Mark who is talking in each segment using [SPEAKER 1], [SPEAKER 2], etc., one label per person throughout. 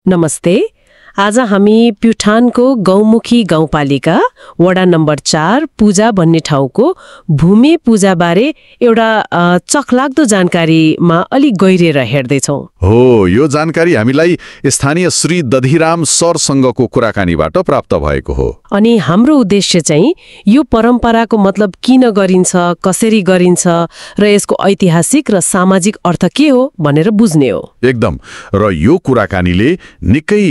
[SPEAKER 1] नमस्ते। आज हामी प्युठानको गौमुखी गाउँपालिका वडा नम्बर 4 पूजा भन्ने ठाउँको भूमि पूजाबारे एउटा चखलाग्दो जानकारीमा अलि गहिरेर हेर्दैछौँ।
[SPEAKER 2] हो, यो जानकारी हामीलाई स्थानीय श्री दधिराम सरसँगको कुराकानीबाट प्राप्त भएको हो।
[SPEAKER 1] अनि हाम्रो उद्देश्य चाहिँ यो परम्पराको मतलब किन गरिन्छ, कसरी गरिन्छ र यसको ऐतिहासिक र सामाजिक अर्थ के हो भनेर बुझ्ने हो।
[SPEAKER 2] एकदम। र यो कुराकानीले निकै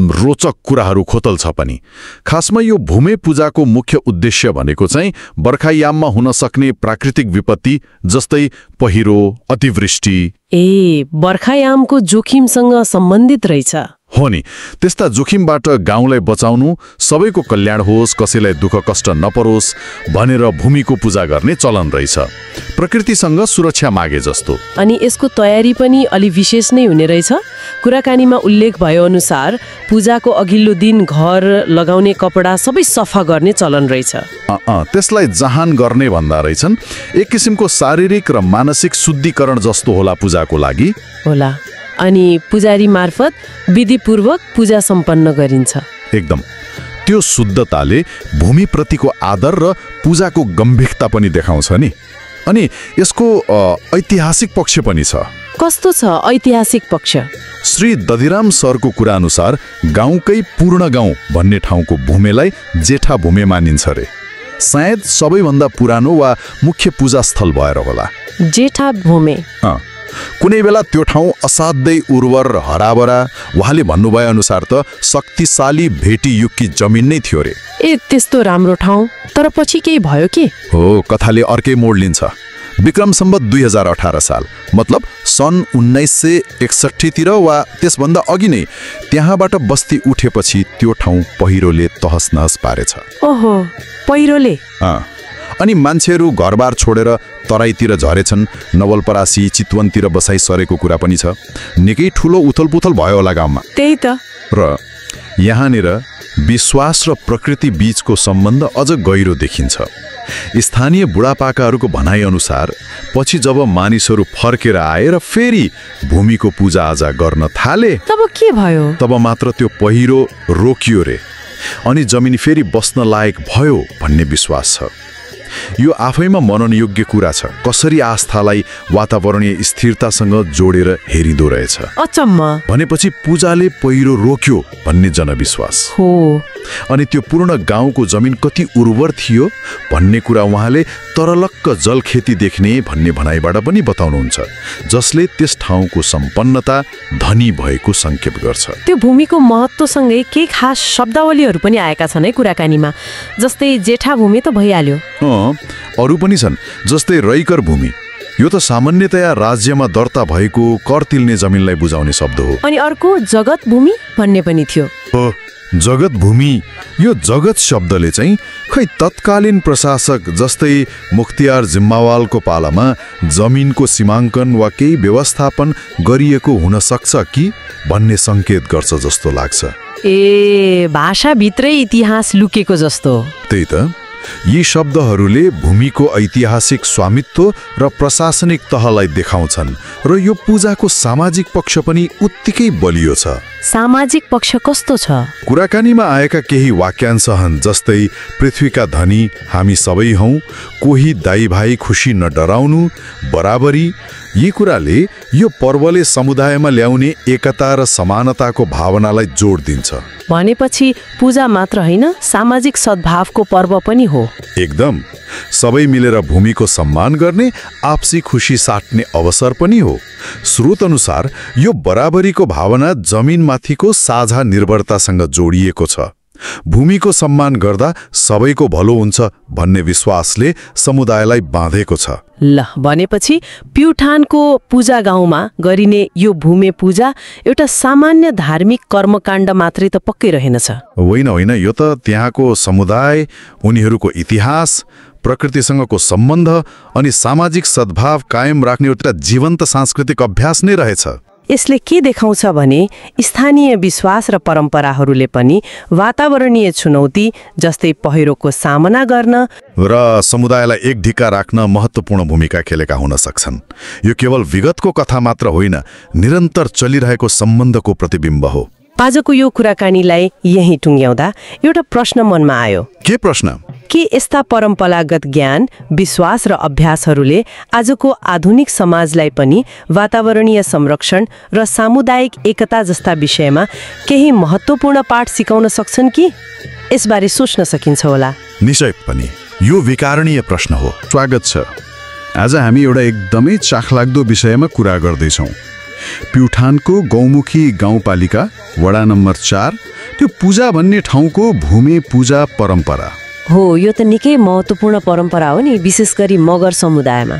[SPEAKER 2] रोचक कुराहरू खोतल्छ पनि। खासमा यो भूमि पूजाको मुख्य उद्देश्य भनेको चाहिँ बर्खायाममा हुन सक्ने प्राकृतिक विपत्ति जस्तै पहिरो, अतिवृष्टि।
[SPEAKER 1] बर्खायामको जोखिमसँग सम्बन्धित रहेछ।
[SPEAKER 2] हो नि, त्यस्ता जोखिमबाट गाउँलाई बचाउनु, सबैको कल्याण होस्, कसैलाई दुःख कष्ट नपरोस् भनेर भूमिको पूजा गर्ने चलन रहेछ, प्रकृतिसँग सुरक्षा मागे जस्तो। अनि
[SPEAKER 1] यसको तयारी पनि अलि विशेष नै हुने रहेछ। कुराकानीमा उल्लेख भयो अनुसार पूजाको अघिल्लो दिन घर लगाउने कपडा सबै सफा गर्ने चलन रहेछ।
[SPEAKER 2] त्यसलाई जहान गर्ने भन्दा रहेछन्। एक किसिमको शारीरिक र मानसिक शुद्धिकरण जस्तो होला पूजाको लागि।
[SPEAKER 1] होला। अनि पुजारी मार्फत विधिपूर्वक पूजा सम्पन्न गरिन्छ।
[SPEAKER 2] एकदम। त्यो शुद्धताले भूमिप्रतिको आदर र पूजाको गम्भीरता पनि देखाउँछ नि। अनि यसको ऐतिहासिक पक्ष पनि छ।
[SPEAKER 1] कस्तो छ ऐतिहासिक पक्ष?
[SPEAKER 2] श्री दधिराम सरको कुरा अनुसार गाउँकै पूर्ण गाउँ भन्ने ठाउँको भूमिलाई जेठा भूमि मानिन्छ रे। सायद सबैभन्दा पुरानो वा मुख्य पूजा स्थल भएर होला।
[SPEAKER 1] जेठा भूमि।
[SPEAKER 2] कुनै बेला त्यो ठाउँ असाध्यै उर्वर र हराभरा, उहाँले भन्नुभए अनुसार त शक्तिशाली भेटी युगकी जमिन नै थियो रे।
[SPEAKER 1] त्यस्तो राम्रो ठाउँ, तर पछि केही भयो के?
[SPEAKER 2] हो, कथाले अर्कै मोड लिन्छ। विक्रम सम्वत 2018 साल, मतलब सन् 1961 तिर वा त्यसभन्दा अघि नै त्यहाँबाट बस्ती उठेपछि त्यो ठाउँ पहिरोले तहस नहस पारेछ।
[SPEAKER 1] ओहो, पहिरोले?
[SPEAKER 2] अनि मान्छेहरू घरबार छोडेर तराईतिर झरेछन्। नवलपरासी, चितवनतिर बसाई सरेको कुरा पनि छ। निकै ठुलो उथलपुथल भयो होला गाउँमा।
[SPEAKER 1] त्यही त।
[SPEAKER 2] र यहाँनिर विश्वास र प्रकृति बीचको सम्बन्ध अझ गहिरो देखिन्छ। स्थानीय बुढापाकाहरूको भनाइअनुसार पछि जब मानिसहरू फर्केर आए र फेरि भूमिको पूजाआजा गर्न थाले,
[SPEAKER 1] तब के भयो?
[SPEAKER 2] तब मात्र त्यो पहिरो रोकियो रे, अनि जमिन फेरि बस्न लायक भयो भन्ने विश्वास छ। यो आफैमा मनन योग्य कुरा छ। कसरी आस्थालाई वातावरणीय स्थिरतासँग जोडेर हेरिँदो रहेछ।
[SPEAKER 1] अचम्म।
[SPEAKER 2] भनेपछि पूजाले पहिरो रोक्यो भन्ने जनविश्वास
[SPEAKER 1] हो।
[SPEAKER 2] अनि त्यो पूर्ण गाउँको जमिन कति उर्वर थियो भन्ने कुरा उहाँले तरलक्क जलखेती देख्ने भन्ने भनाइबाट पनि बताउनुहुन्छ, जसले त्यस ठाउँको सम्पन्नता, धनी भएको संकेत गर्छ।
[SPEAKER 1] त्यो भूमिको महत्त्वसँगै केही खास शब्दावलीहरू पनि आएका छन् है कुराकानीमा। जस्तै जेठा भूमि त भइहाल्यो।
[SPEAKER 2] अरू पनि छन्, जस्तै रैकर भूमि। यो त सामान्यतया राज्यमा दर्ता भएको कर तिल्ने जमिनलाई बुझाउने शब्द हो। अनि
[SPEAKER 1] अर्को जगत भूमि भन्ने पनि थियो।
[SPEAKER 2] हो, जगत भूमि। यो जगत शब्दले चाहिँ खै तत्कालीन प्रशासक जस्तै मुख्तियार जिम्मावालको पालामा जमिनको सीमाङ्कन वा केही व्यवस्थापन गरिएको हुन सक्छ कि भन्ने संकेत गर्छ जस्तो लाग्छ।
[SPEAKER 1] भाषाभित्रै इतिहास लुकेको जस्तो।
[SPEAKER 2] त्यही त। यी शब्दहरूले भूमिको ऐतिहासिक स्वामित्व र प्रशासनिक तहलाई देखाउँछन् र यो पूजाको सामाजिक पक्ष पनि उत्तिकै बलियो छ।
[SPEAKER 1] सामाजिक पक्ष कस्तो छ?
[SPEAKER 2] कुराकानीमा आएका केही वाक्यांश हन्, जस्तै पृथ्वीका धनी हामी सबै हौं, कोही दाइ भाइ खुसी नडराउनु, बराबरी। यी कुराले यो पर्वले समुदायमा ल्याउने एकता र समानताको भावनालाई जोड दिन्छ।
[SPEAKER 1] भनेपछि पूजा मात्र होइन, सामाजिक सद्भावको पर्व पनि हो।
[SPEAKER 2] एकदम। सबै मिलेर भूमिको सम्मान गर्ने, आपसी खुसी साट्ने अवसर पनि हो। स्रोत अनुसार यो बराबरीको भावना जमिनमाथिको साझा निर्भरतासँग जोडिएको छ। भूमिको सम्मान गर्दा सबैको भलो हुन्छ भन्ने विश्वासले समुदायलाई बाँधेको छ।
[SPEAKER 1] ल, भनेपछि प्युठानको पूजा गाउँमा गरिने यो भूमि पूजा एउटा सामान्य धार्मिक कर्मकाण्ड मात्रै त पक्कै रहेनछ।
[SPEAKER 2] होइन, यो त त्यहाँको समुदाय, उनीहरूको इतिहास, प्रकृतिसँगको सम्बन्ध अनि सामाजिक सद्भाव कायम राख्ने एउटा जीवन्त सांस्कृतिक अभ्यास नै रहेछ।
[SPEAKER 1] यसले के देखाउँछ भने स्थानीय विश्वास र परम्पराहरूले पनि वातावरणीय चुनौती जस्तै पहिरोको सामना गर्न
[SPEAKER 2] र समुदायलाई एक ढिक्का राख्न महत्त्वपूर्ण भूमिका खेलेका हुन सक्छन्। यो केवल विगतको कथा मात्र होइन, निरन्तर चलिरहेको सम्बन्धको प्रतिबिम्ब हो।
[SPEAKER 1] आजको यो कुराकानीलाई यही टुङ्ग्याउँदा एउटा प्रश्न मनमा आयो।
[SPEAKER 2] के प्रश्न?
[SPEAKER 1] के यस्ता परम्परागत ज्ञान, विश्वास र अभ्यासहरूले आजको आधुनिक समाजलाई पनि वातावरणीय संरक्षण र सामुदायिक एकता जस्ता विषयमा केही महत्त्वपूर्ण पाठ सिकाउन सक्छन् कि? यसबारे सोच्न सकिन्छ होला।
[SPEAKER 2] निश्चय पनि यो विकारणीय प्रश्न हो।
[SPEAKER 3] स्वागत छ। आज हामी एउटा एकदमै चाखलाग्दो विषयमा कुरा गर्दैछौँ। प्युठानको गौमुखी गाउँपालिका वडा नम्बर 4 त्यो पूजा भन्ने ठाउँको भूमि पूजा परम्परा
[SPEAKER 1] हो। यो त निकै महत्त्वपूर्ण परम्परा हो नि, विशेष गरी मगर समुदायमा।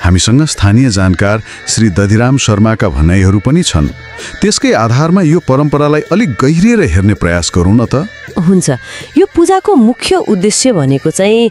[SPEAKER 3] हामीसँग स्थानीय जानकार श्री दधिराम शर्माका भनाइहरू पनि छन्। त्यसकै आधारमा यो परम्परालाई अलिक गहिरिएर हेर्ने प्रयास गरौँ न त।
[SPEAKER 1] हुन्छ। यो पूजाको मुख्य उद्देश्य भनेको चाहिँ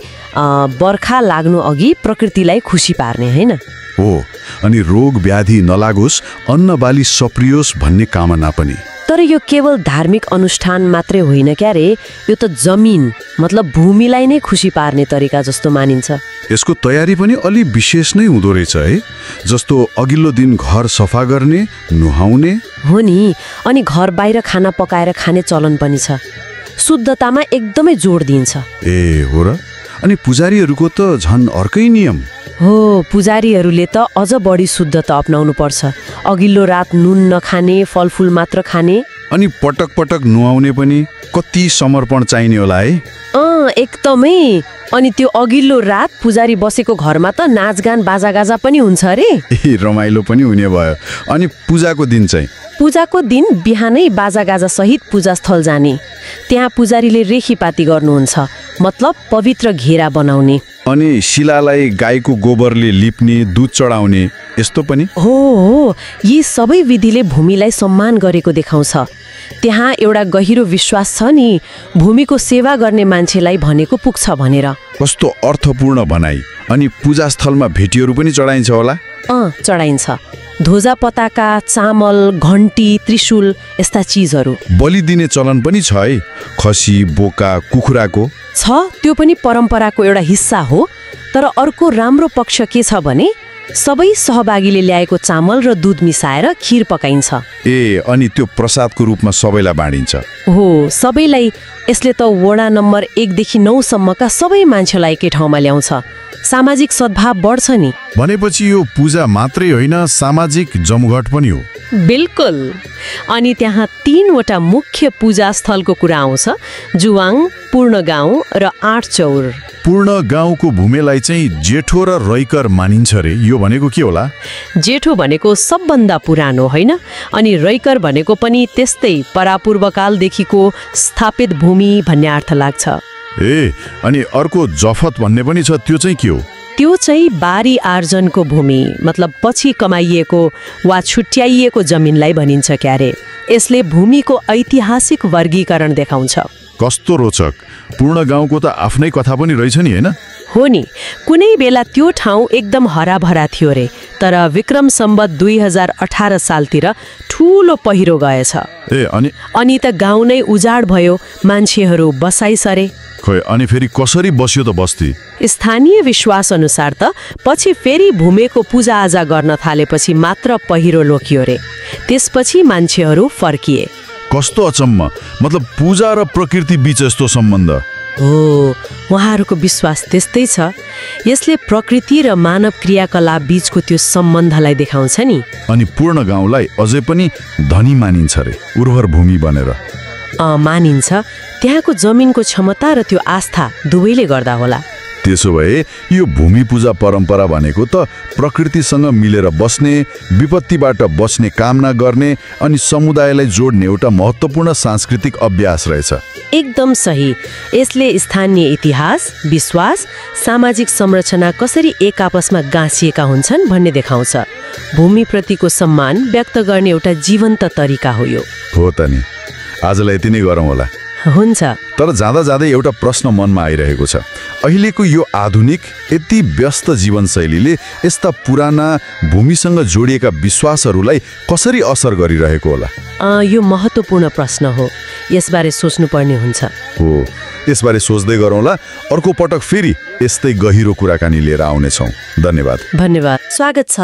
[SPEAKER 1] बर्खा लाग्नु अघि प्रकृतिलाई खुसी पार्ने, हैन?
[SPEAKER 3] हो, अनि रोग व्याधि नलागोस्, अन्न बाली सप्रियोस् भन्ने कामना पनि।
[SPEAKER 1] तर यो केवल धार्मिक अनुष्ठान मात्रै होइन क्या रे, यो त जमिन मतलब भूमिलाई नै खुसी पार्ने तरिका जस्तो मानिन्छ।
[SPEAKER 3] यसको तयारी पनि अलि विशेष नै हुँदो रहेछ है। जस्तो अघिल्लो दिन घर सफा गर्ने, नुहाउने।
[SPEAKER 1] हो नि, अनि घर बाहिर खाना पकाएर खाने चलन पनि छ। शुद्धतामा एकदमै जोड दिन्छ।
[SPEAKER 3] ए हो र? अनि पुजारीहरूको त झन् अर्कै नियम
[SPEAKER 1] हो। पुजारीहरूले त अझ बढी शुद्धता अपनाउनु पर्छ। अघिल्लो रात नुन नखाने, फलफुल मात्र खाने।
[SPEAKER 3] अनि पटक पटक नुहाउने पनि। कति समर्पण चाहिने होला है।
[SPEAKER 1] एकदमै। अनि त्यो अघिल्लो रात पुजारी बसेको घरमा त नाचगान बाजागाजा पनि हुन्छ अरे।
[SPEAKER 3] रमाइलो पनि हुने भयो। अनि पूजाको दिन चाहिँ?
[SPEAKER 1] पूजाको दिन बिहानै बाजागाजा सहित पूजास्थल जाने। त्यहाँ पुजारीले रेखीपाती गर्नुहुन्छ, मतलब पवित्र घेरा बनाउने।
[SPEAKER 3] अनि शिलालाई गाईको गोबरले लिप्ने, दूध चढाउने, यस्तो पनि?
[SPEAKER 1] हो। यी सबै विधिले भूमिलाई सम्मान गरेको देखाउँछ। त्यहाँ एउटा गहिरो विश्वास छ नि, भूमिको सेवा गर्ने मान्छेलाई भनेको पुग्छ भनेर।
[SPEAKER 3] कस्तो अर्थपूर्ण भनाइ। अनि पूजास्थलमा भेटीहरू पनि चढाइन्छ होला?
[SPEAKER 1] चढाइन्छ। ध्वजा, पताका, चामल, घन्टी, त्रिशूल यस्ता चिजहरू।
[SPEAKER 3] बलि दिने चलन पनि छ है? खसी, बोका, कुखुराको
[SPEAKER 1] छ। त्यो पनि परम्पराको एउटा हिस्सा हो। तर अर्को राम्रो पक्ष के छ भने सबै सहभागीले ल्याएको चामल र दूध मिसाएर खीर पकाइन्छ।
[SPEAKER 3] ए, अनि त्यो प्रसादको रूपमा सबैलाई बाँडिन्छ?
[SPEAKER 1] हो, सबैलाई। यसले त वडा नम्बर 1 देखि 9 सम्मका सबै मान्छेलाई एकै ठाउँमा ल्याउँछ। सामाजिक सद्भाव बढ्छ नि।
[SPEAKER 3] भनेपछि यो पूजा मात्रै होइन, सामाजिक जमघट पनि हो।
[SPEAKER 1] बिल्कुल। अनि त्यहाँ 3वटा मुख्य पूजा स्थलको कुरा आउँछ, जुवाङ, पूर्ण गाउँ र 8 चौर।
[SPEAKER 3] पूर्ण गाउँको भूमिलाई चाहिँ जेठो र रैकर मानिन्छ रे, यो भनेको के होला?
[SPEAKER 1] जेठो भनेको सबभन्दा पुरानो, होइन? अनि रैकर भनेको पनि त्यस्तै परापूर्वकालदेखिको स्थापित भूमि भन्ने अर्थ लाग्छ।
[SPEAKER 3] ए, अनि अर्को जफत भन्ने पनि छ, त्यो चाहिँ के हो?
[SPEAKER 1] त्यो चाहिँ बारी आर्जनको भूमि, मतलब पछि कमाइएको वा छुट्याइएको जमिनलाई भनिन्छ क्यारे। यसले भूमिको ऐतिहासिक वर्गीकरण देखाउँछ।
[SPEAKER 3] कस्तो रोचक। पूर्ण गाउँको त आफ्नै कथा पनि रहेछ नि, हैन?
[SPEAKER 1] हो नि। कुनै बेला त्यो ठाउँ एकदम हराभरा थियो रे, तर विक्रम सम्वत 2018 सालतिर ठूलो पहिरो गएछ।
[SPEAKER 3] ए,
[SPEAKER 1] अनि त गाउँ नै उजाड भयो, मान्छेहरू बसाइ सरे।
[SPEAKER 3] खोइ, अनि फेरि कसरी बस्यो त बस्ती?
[SPEAKER 1] स्थानीय विश्वास अनुसार त पछि फेरि भूमिको पूजाआजा गर्न थालेपछि मात्र पहिरो लोकियो रे। त्यसपछि मान्छेहरू फर्किए।
[SPEAKER 3] कस्तो अचम्म। मतलब पूजा र प्रकृति बीच यस्तो सम्बन्ध
[SPEAKER 1] हो। उहाँहरूको विश्वास त्यस्तै छ। यसले प्रकृति र मानव क्रियाकलाप बीचको त्यो सम्बन्धलाई देखाउँछ नि।
[SPEAKER 3] अनि पूर्ण गाउँलाई अझै पनि धनी मानिन्छ रे, उर्वर भूमि बनेर।
[SPEAKER 1] मानिन्छ। त्यहाँको जमिनको क्षमता र त्यो आस्था दुवैले गर्दा होला।
[SPEAKER 3] त्यसो भए यो भूमि पूजा परम्परा भनेको त प्रकृतिसँग मिलेर बस्ने, विपत्तिबाट बच्ने कामना गर्ने अनि समुदायलाई जोड्ने एउटा महत्त्वपूर्ण सांस्कृतिक अभ्यास रहेछ।
[SPEAKER 1] एकदम सही। यसले स्थानीय इतिहास, विश्वास, सामाजिक संरचना कसरी एक आपसमा गाँसिएका हुन्छन् भन्ने देखाउँछ। भूमिप्रतिको सम्मान व्यक्त गर्ने एउटा जीवन्त तरिका हो यो।
[SPEAKER 3] हो त नि। आजलाई यति नै गरौँ होला।
[SPEAKER 1] हुन्छ।
[SPEAKER 3] तर जाँदा जाँदै एउटा प्रश्न मनमा आइरहेको छ। अहिलेको यो आधुनिक यति व्यस्त जीवनशैलीले यस्ता पुराना भूमिसँग जोडिएका विश्वासहरूलाई कसरी असर गरिरहेको होला?
[SPEAKER 1] यो महत्त्वपूर्ण प्रश्न हो। यसबारे सोच्नुपर्ने हुन्छ।
[SPEAKER 3] हो, यसबारे सोच्दै गरौँला। अर्को पटक फेरि यस्तै गहिरो कुराकानी लिएर आउनेछौँ। धन्यवाद।
[SPEAKER 1] धन्यवाद। स्वागत छ।